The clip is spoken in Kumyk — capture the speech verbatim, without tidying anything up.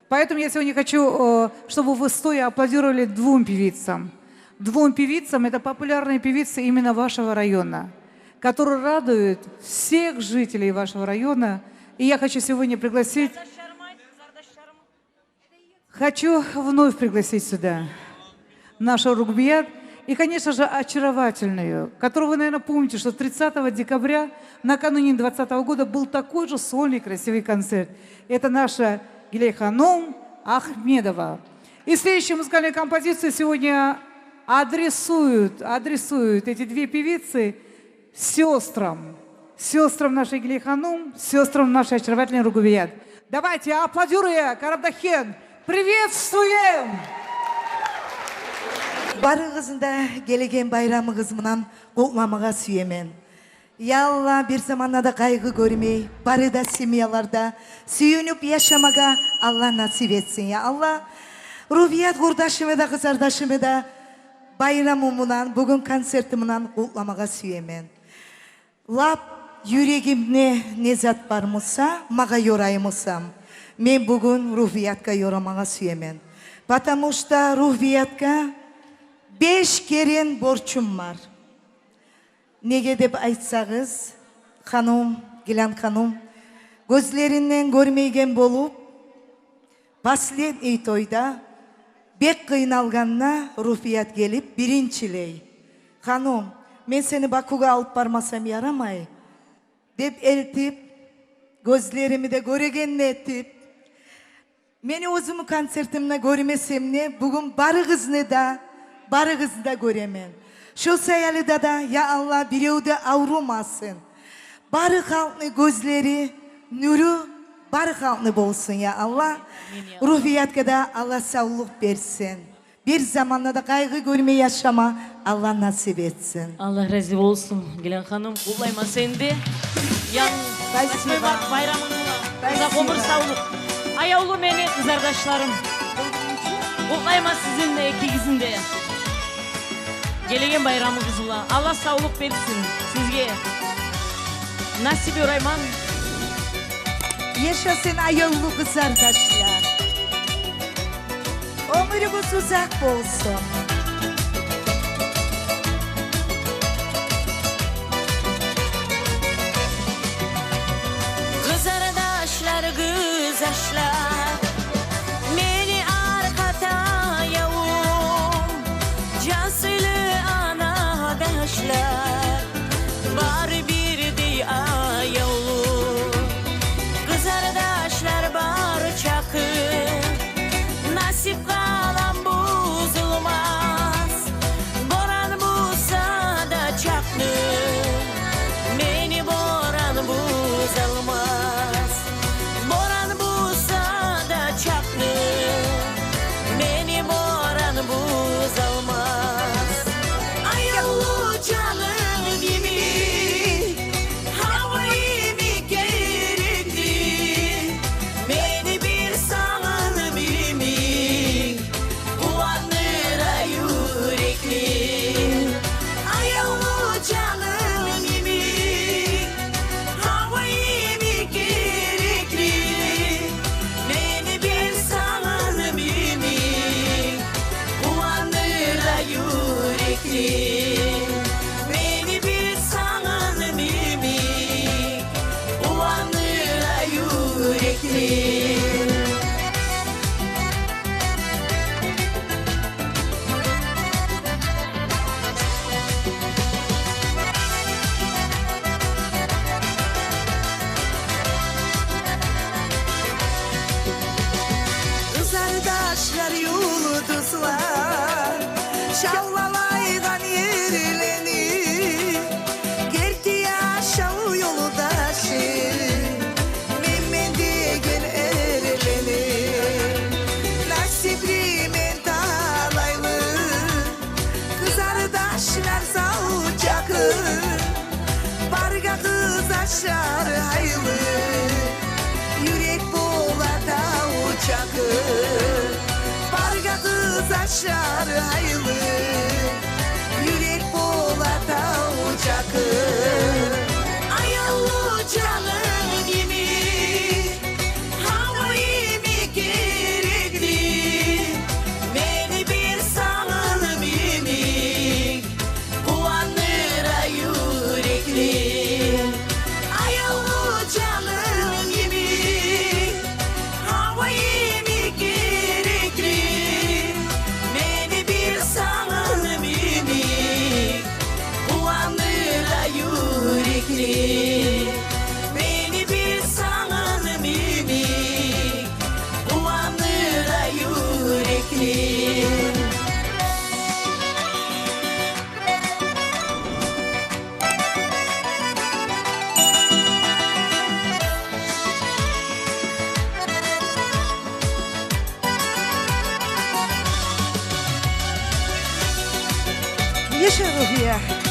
Поэтому я сегодня хочу, э, чтобы вы стоя аплодировали двум певицам. Двум певицам, это популярные певицы именно вашего района, которые радуют всех жителей вашего района. И я хочу сегодня пригласить, хочу вновь пригласить сюда нашу Ругбият и, конечно же, очаровательную, которую вы, наверное, помните, что тридцатого декабря, накануне двадцатого года, был такой же сольный красивый концерт. Это наша Гилейханум Ахмедова. И следующую музыкальную композицию сегодня адресуют, адресуют эти две певицы сёстрам, сёстрам нашей Гилейханум, сёстрам нашей очаровательной Ругбият. Давайте, аплодируя, Карабудахен, приветствуем! Барыгъызны да гелеген байрамыгъыз булан къутламагъа сюемен. Я Аллагь, бир заманда да къайгъы гёрмей, бары да семьяларда сююнюп яшамагъа Аллагь насип этсин, я Аллагь. Ругбият къурдашымны да, къызардашымны да байрамы булан, бугюн концерти булан къутламагъа сюемен. Лап юрегимде не зат бар буса, магъа ёрай буса, мен бугюн Ругбиятгъа ёрамагъа сюемен. Потому что Ругбиятгъа беш керен борчум бар. Неге деп айтсагъыз, ханум, Гилан ханум, гёзлеринден гёрмейген болуп, последний тойда бек къыйналгъанда Ругбият гелип биринчилей: «Ханум, мен сени Бакугъа алып бармасам ярамай», — деп элтип, гёзлерими де гёреген этип, мени оьзюмню концертимде гёрмесем де, бугюн барыгъызны да, барыгъызны да гёремен. Шо саялы да, да, я Аллагь, бирев де аврумасын. Бары халкъны гёзлери нюрю бары халкъны болсун, я Аллагь. Амин, я Аллагь. Ругбиятгъа да Аллагь савлукъ берсин. Бир заманда да къайгъы гёрмей яшама Аллагь насип этсин. Аллагь рази болсун, Гилан ханум. Къутлайман сени де. Ян... Спасибо. Байрамынг булан. Спасибо. Узакъ оьмюр, савлукъ. Аявлу мени къызардашларым. Къутлайман сизин де, экигизни де. Гелеген байрамыгъыз булан. Аллагь савлукъ берсин сизге. Насип ёрайман. Яшасын аявлу къызардашлар. Оьмюрюгюз узакъ болсун. Къызардашлар, къыздашлар, мени аркъа таявум, жаслы анадашлар, бары бирдей аявлу. Къызардашлар, бар чакъы насип къалам бузулмас. Боран буса да чакъны, мени боран бузалмас. Боран буса да чакъны, мени боран бузалмас. Аявлу жаным йимик, гьава йимик герекли, мени бир сагъынып йимик къувандыра юрекни. Аявлу жаным йимик, гьава йимик герекли, мени бир сагъынып йимик къувандыра юрекни. Мени бир сагъынып йимик къувандыра юрекни. Къызардашлар, юлдузлар, шавлалайгъан ерлени, герти яшав ёлдашы, мен-мен деген эрлени. Насипли мен талайлы, къызардашлар, сав чакъы, баргъа къыз ашар гьайлы, юрек бола тав чакъы. Баргъа къыз ашар гьайлы, юрек бола тав чакъы. Аявлу жаным йимик, гьава йимик герекли, Яша, Ругьия.